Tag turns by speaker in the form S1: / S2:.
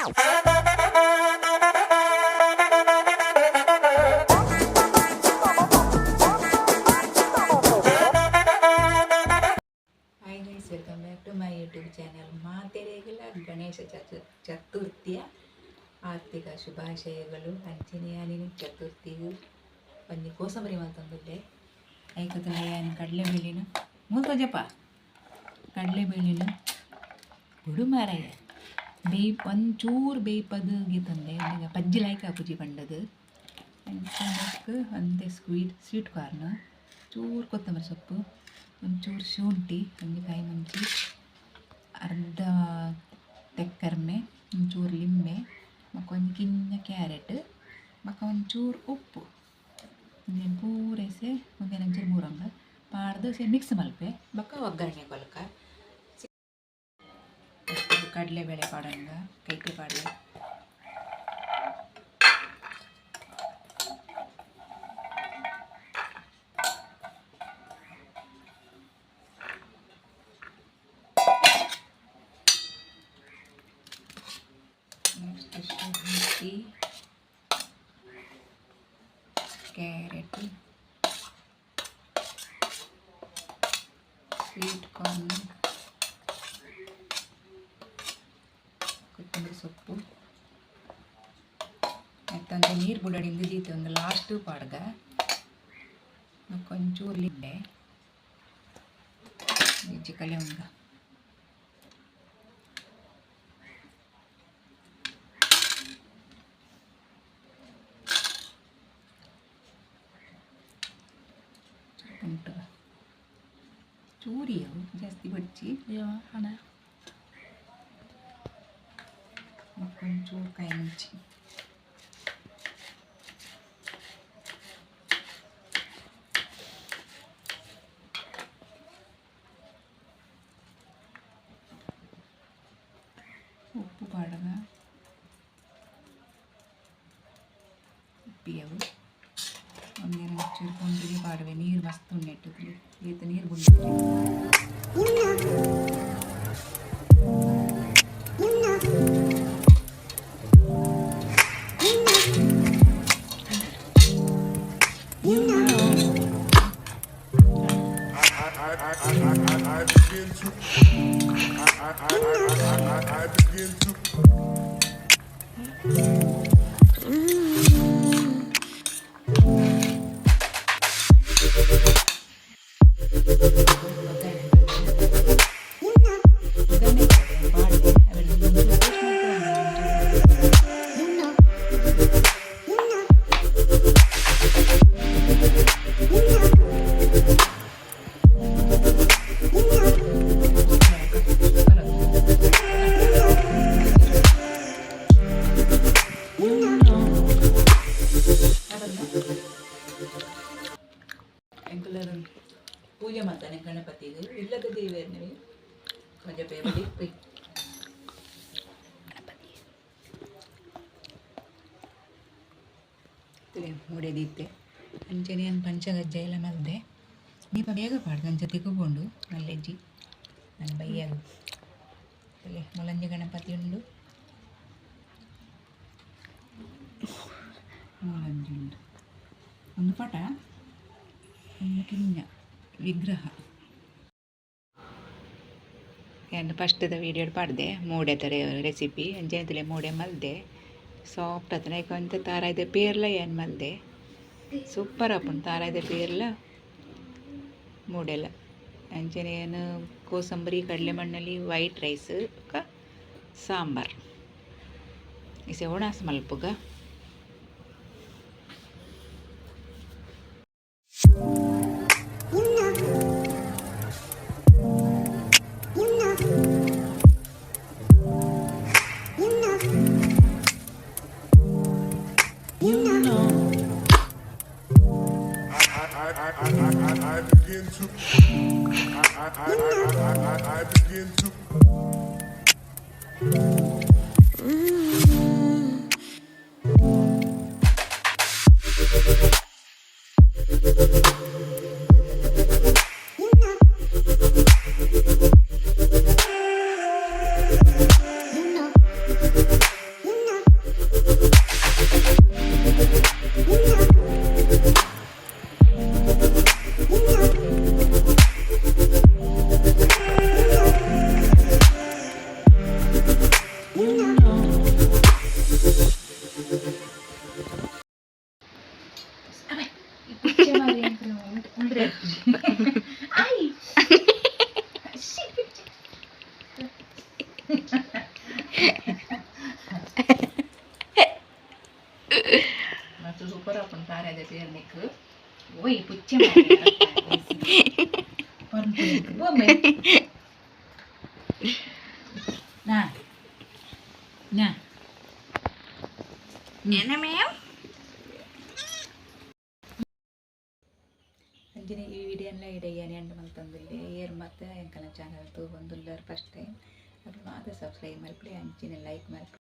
S1: Hi guys, welcome back to my YouTube channel. ಮಾತೆರೆಗಳ Ganesha ಚತುರ್ಥಿಯ ಆರ್ಥಿಕ ಶುಭಾಶಯಗಳು. ಅಂಚನೆ ಯಾನಿನ ಚತುರ್ಥಿಗು ಒಂಜಿ ಕೋಸಂಬರಿ ಮಲ್ತೊಂದುಲ್ಲೆ. ಐಕತುಲ ಯಾನ್ ಕಡಲೆಬೇಳೆನು ಮೂಲು ತೋಜಪ್ಪ. ಕಡಲೆಬೇಳೆನು ಬುಡು ಮಾರಾಯ ಬೇಯ್ ಒಂಚೂರು ಬೇಯ್ಪದು ಗೀತಂದೆ ಈಗ ಪಜ್ಜಿ ಲಾಯ್ಕ್ ಆಪುಜಿ ಪಂಡದು. ಅಂಚ ನೆಕ್ಕ್ ಒಂತೆ ಸ್ವೀಟ್ ಸ್ವೀಟ್ ಕಾರ್ನ್, ಚೂರು ಕೊತ್ತಂಬರಿ ಸೊಪ್ಪು, ಒಂಚೂರು ಶುಂಠಿ, ಒಂಜಿ ಕಾಯಿ ಮುಂಚಿ, ಅರ್ಧ ತೆಕ್ಕರ್ಮೆ, ಒಂಚೂರು ಲಿಂಬೆ, ಬೊಕ ಒಂಜಿ ಕಿನ್ನ ಕ್ಯಾರೆಟ್, ಬೊಕ ಒಂಚೂರು ಉಪ್ಪು. ಉಂದೆನ್ ಪೂರ ಉಂದೆನ್ ಒಂಚೂರು ಮೂರಂಗ ಪಾಡ್ದು ಸೆ ಮಿಕ್ಸ್ ಮಲ್ಪೆ. ಬೊಕ ಒಗ್ಗರಣೆ ಕೊಲಕ. ಕಡಲೆಬೇಳೆ ಪಾಡಂಗ ಕೈತೆ ಪಾಡ್ಲೆ. ನೆಕ್ಸ್ಟ್ ಶುಂಠಿ, ಕ್ಯಾರೆಟ್, ಸ್ವೀಟ್ ಕಾರ್ನ್, ಕೊತ್ತಂಬರಿ ಸೊಪ್ಪು. ಮತ್ತೊಂದು ನೀರು ಬುಡಡಿಂದು ದೀತೆ ಒಂದು ಲಾಸ್ಟ್ ಪಾಡ್ಗ. ಒಂಚೂರು ಲಿಂಬೆ ಇಜ್ಜಿ ಕಲೆ ಉಂಡ. ಉಂಟು ಚೂರಿ ಅವು ಜಾಸ್ತಿ ಬಡ್ಚಿ.
S2: ಹಣ.
S1: ಒಂಚೂರು ಕಾಯಿ ಮುಂಚಿ, ಉಪ್ಪು ಪಾಡಗ. ಉಪ್ಪಿಯವು ಒಂದೇನು ಒಂಚೂರು ಪೊಂಡಿಗೆ ಪಾಡುವೆ. ನೀರು ಮಸ್ತ್ ಉಂಡೆಟ್ಟು ಏತ್ ನೀರು ಬುಡ್ಡು.
S3: I begin to I begin to
S1: ಒಗ್ಗರಣೆ ಪಾಡ್ದೆ ಅವೆಲ್ಲ ಒಂಚೂರು ಟೇಸ್ಟ್ ಮಾಡ್ಕೊಂಡು. ಎಂಕುಲರ್ ಪೂಜೆ ಮಾಡ್ತಾನೆ ಗಣಪತಿಗೆ ಇಲ್ಲದ ದೇವೇರ್ನವಿ ಕೊಂಚ ಪೇಬಡಿ ಗಣಪತಿ ಮೂಡೆ ದೀತೆ. ಅಂಚನೆ ನಾನು ಪಂಚಗಜ್ಜಾಯ ಎಲ್ಲ ಮಲ್ದೆ. ದೀಪ ಬೇಗ ಪಾಡ್ದು ಅಂಚ ತಿಕ್ಕುಕೊಂಡು ನಲ್ಲೆಜ್ಜಿ ನನ್ನ ಬೈಯಾಗ ಮುಲಂಜಿ ಗಣಪತಿ ಉಂಡು, ಮೂಲಂಜಿ ಉಂಡು. ಒಂದು ಪಟ, ಒಂದು ಕಿಂಜ ವಿಗ್ರಹ. ಏನು ಫಸ್ಟ್ದ ವೀಡಿಯೋ ಪಾಡ್ದೆ ಮೂಡೆ ಥರ ರೆಸಿಪಿ. ಅಂಚನೆ ಮೂಡೆ ಮಲ್ದೆ, ಸಾಫ್ಟ್ ಆತನ ಅಂತ. ತಾರಾಯ್ದ ಪೇರ್ಲ ಏನು ಮಲ್ದೆ, ಸೂಪರ್ ಆಪುಂಡು ತಾರಾಯ್ದ ಪೇರ್ಲ ಮೂಡೆಲ. ಅಂಚನೆ ಏನು ಕೋಸಂಬರಿ, ಕಡಲೆ ಮಣ್ಣಲ್ಲಿ, ವೈಟ್ ರೈಸ್, ಬೊಕ ಸಾಂಬಾರ್. ಇಸೆ ಒಣಸ್ ಮಲ್ಪುಗ.
S3: I begin to I begin to
S1: ಮಸ್ತ್ ಸೂಪರ್ ಆಪುಂಡು ತಾರಾಯಿದ ಪೇರ್ ನಿಕ್ಕ್. ಓಯ್ ಪುಚ್ಚೆ ಬೊಮ್ಮೆ ನಾ ನಾ. ಅಂಚನೆ ಈ ವಿಡಿಯೋನ್ಲ ಇಡೆ ಯಾನ್ ಎಂಡ್ ಮಲ್ತೊಂದುಲ್ಲೆ. ಏರ್ ಮಾತ ಎಂಕಲ್ನ ಚಾನಲ್ ತೂವೊಂದುಲ್ಲೆರ್ ಫಸ್ಟ್ ಟೈಮ್, ಅಕುಲು ಮಾತ ಸಬ್ಸ್ಕ್ರೈಬ್ ಮಲ್ಪುಲೆ, ಅಂಚನೆ ಲೈಕ್ ಮಲ್ಪುಲೆ.